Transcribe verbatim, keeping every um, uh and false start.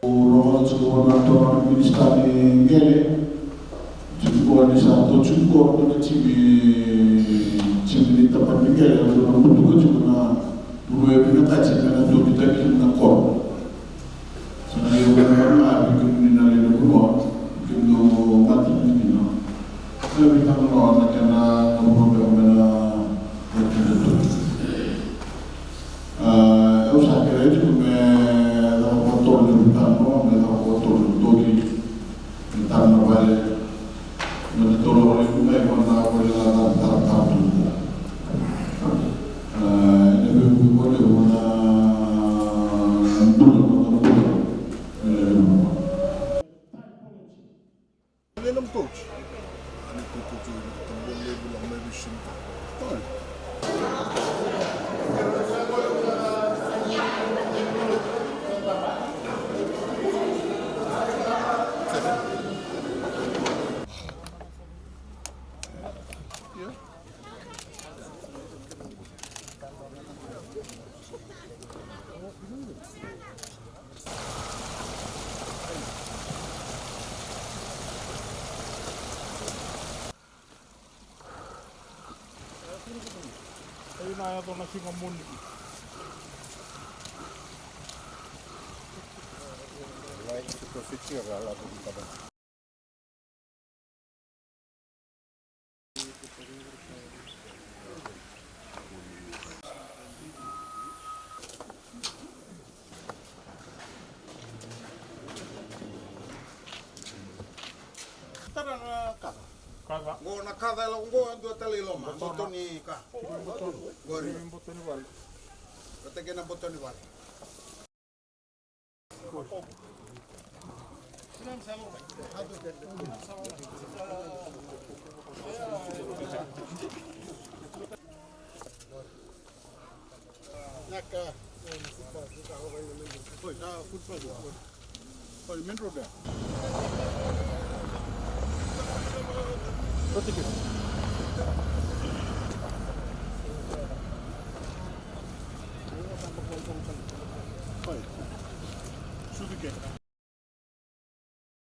Au rogoca tiko vua na turaga na minisita ni qele. Tiko ni sa tu tiko na timi, timi ni Tapani ni qele, au na butuka tiko na vanua e vinakati me na tu ni taki na koro. Sa na iau na marama vei kemuni na lewe ni vanua, kemudou matanifika. Na veitalanoa na kena na vanua beka me na, na kena tu. A, au sa kerei tiko me caka vakatolu na veitalanoa, me caka vakatolu na doki, me tara na vale, me totolo vale, me vana vale na tara, tara, tara tu. A, ena veivuke vale, vana bula, vana bula, me levu. Ele na coach. Ele coach, coach, coach, coach, coach, coach. Yeah. Ai na yaco na siga moni. Tara na kaca. Kaca. Qo na kaca e lako qo, e dua tale i loma. Boto ni ka. Qori. Boto ni vale. Vata kei na boto ni vale.